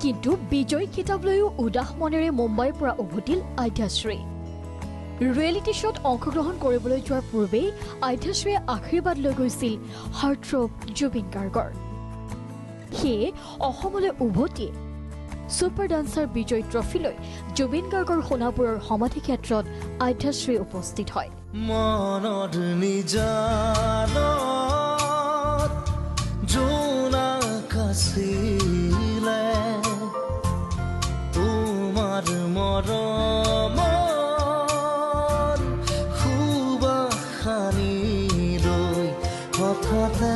কিন্তু বিজয়ী খিতাপ লৈও উদাস মনেৰে মুম্বাইৰ পৰা উভতিল আদ্যাশ্ৰী। ৰিয়েলিটি শ্ব'ত অংশগ্ৰহণ কৰিবলৈ যোৱাৰ পূৰ্বেই আদ্যাশ্ৰীয়ে আশীৰ্বাদ লৈ গৈছিল হাৰ্টথ্ৰব জুবিন গাৰ্গৰ। সেয়ে অসমলৈ উভতি ছুপাৰ ডান্সাৰ বিজয়ী ট্ৰফী লৈ জুবিন গাৰ্গৰ সোণাপুৰৰ সমাধি ক্ষেত্ৰত আদ্যাশ্ৰী উপস্থিত হয়। মনৰ নিজানত জোনাক আছিলে, তোমাৰ মৰমৰ সুবাস সানি ৰৈ হঠাতে।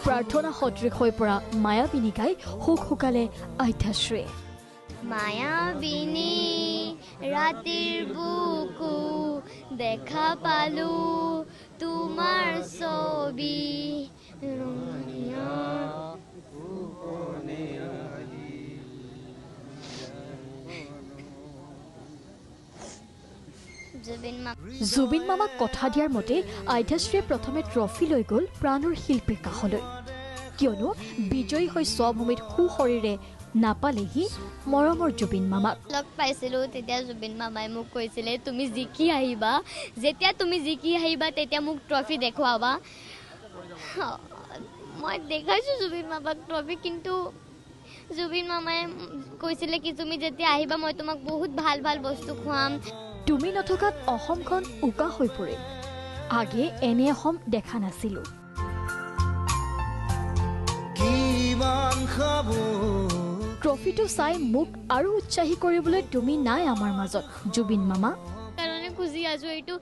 প্ৰাৰ্থনা সদৃশ হৈ পৰা মায়াবিনী গাই শোক শুকালে আদ্যাশ্ৰীয়ে। মায়াবিনী ৰাতিৰ বুকু দেখা পালো তোমাৰ ছবি, ৰঙীয়া। জুবিন মামা। জুবিন মামাক কথা দিয়াৰ মতে আদ্যাশ্ৰীয়ে প্ৰথমে ট্ৰফী লৈ গ'ল প্ৰাণৰ শিল্পীৰ কাষলৈ। কিয়নো বিজয়ী হৈ স্বভূমিত সুশৰীৰে নাপালেহি মৰমৰ জুবিন মামাক। লগ পাইছিলোঁ তেতিয়া জুবিন মামাই মোক কৈছিলে, তুমি জিকি আহিবা, যেতিয়া তুমি জিকি আহিবা তেতিয়া মোক ট্ৰফি দেখুৱাবা। মই দেখাইছোঁ জুবিন মামাক ট্ৰফি, কিন্তু জুবিন মামাই কৈছিলে কি তুমি যেতিয়া আহিবা মই তোমাক বহুত ভাল ভাল বস্তু খুৱাম। তুমি নথকাত অসমখন উকা হৈ পৰিল। আগে এনে অসম দেখা নাছিলো। কিমান খাব। ট্ৰফিটো চাই মোক আৰু উৎসাহী কৰিবলৈ তুমি নাই আমাৰ মাজত জুবিন মামা। কাৰণে খুজি আছোঁ, এইটো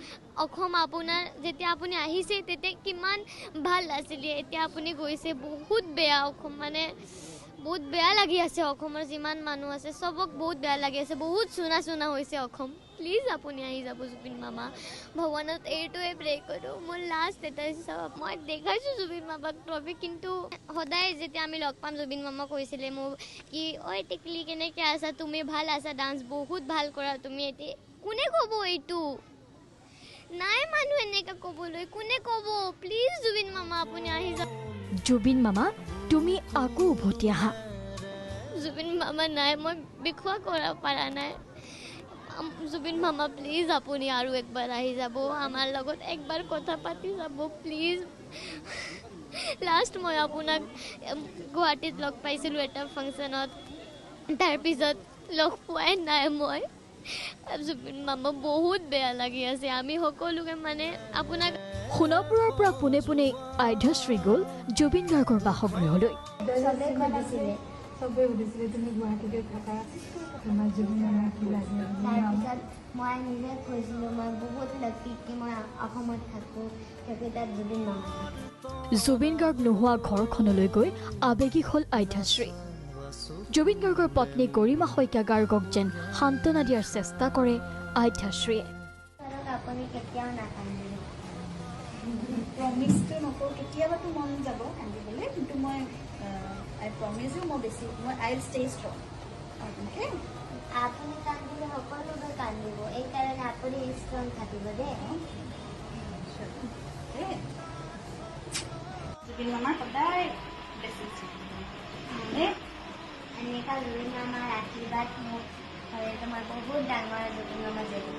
অসম আপোনাৰ যেতিয়া আপুনি আহিছে তেতিয়া কিমান ভাল আছিলে, এতিয়া আপুনি গৈছে বহুত বেয়া অসম, মানে বহুত বেয়া লাগি আছে। অসমৰ যিমান মানুহ আছে চবক বহুত বেয়া লাগি আছে, বহুত চুনা চুনা হৈছে অসম। প্লিজ আপুনি আহি যাব জুবিন মামা, ভগৱানত এইটোৱে প্ৰে কৰোঁ। মোৰ লাষ্ট এটা চব মই দেখাইছোঁ জুবিন মামাক ট্ৰফি, কিন্তু সদায় যেতিয়া আমি লগ পাম জুবিন মামা কৈছিলে মোক কি ঐ টিকলি কেনেকৈ আছা তুমি, ভাল আছা, ডান্স বহুত ভাল কৰা তুমি। এতিয়া কোনে ক'ব এইটো? নাই মানুহ এনেকৈ ক'বলৈ, কোনে ক'ব? প্লিজ জুবিন মামা আপুনি আহি যাওক। জুবিন মামা তুমি আকৌ উভতি আহা। জুবিন মামা নাই, মই বিষোৱা কৰা পৰা নাই। জুবিন মামা প্লিজ আপুনি আৰু একবাৰ আহি যাব, আমাৰ লগত একবাৰ কথা পাতি যাব প্লিজ। লাষ্ট মই আপোনাক গুৱাহাটীত লগ পাইছিলোঁ এটা ফাংচনত, তাৰপিছত লগ পোৱাই নাই মই। জুবিন মামা বহুত বেয়া লাগি আছে আমি সকলোকে, মানে আপোনাক। সোণাপুৰৰ পৰা পোনে পোনে আদ্যাশ্ৰী গ'ল জুবিন গাৰ্গৰ বাসগৃহলৈ। চবেই সুধিছিলে তুমি গুৱাহাটীতে থাকা, তোমাৰ জুবিন মামা কি লাগে। তাৰপিছত মই নিজে কৈছিলোঁ মই বহুত লাকি কি মই অসমত থাকোঁ, থাকি তাত জুবিন মামা থাকে। জুবিন গাৰ্গ নোহোৱা ঘৰখনলৈ গৈ আৱেগিক হ'ল আদ্যাশ্ৰী। জুবিন গাৰ্গৰ পত্নী গৰিমা শইকীয়া গাৰ্গক যেন সান্তনা দিয়াৰ চেষ্টা কৰে আদ্যাশ্ৰীয়ে। আপুনি কেতিয়াও নাকান্দিব। প্ৰমিজটো নকৰোঁ, কেতিয়াবাতো মন যাব কান্দিবলৈ, কিন্তু মই আই প্ৰমিজ ইউ, মই বেছি মই আই ষ্টে ষ্ট্ৰং। অ'কে, আপুনি কান্দিলে সকলোকে কান্দিব, এইকাৰণে আপুনি ষ্ট্ৰং থাকিব দেই। জুবিন মামাৰ সদায় ব্লেছিংছ। এনেকুৱা জুবিন মামাৰ আশীৰ্বাদ মোক হ'লেতো মই বহুত ডাঙৰ জুবিন মামা জেগা।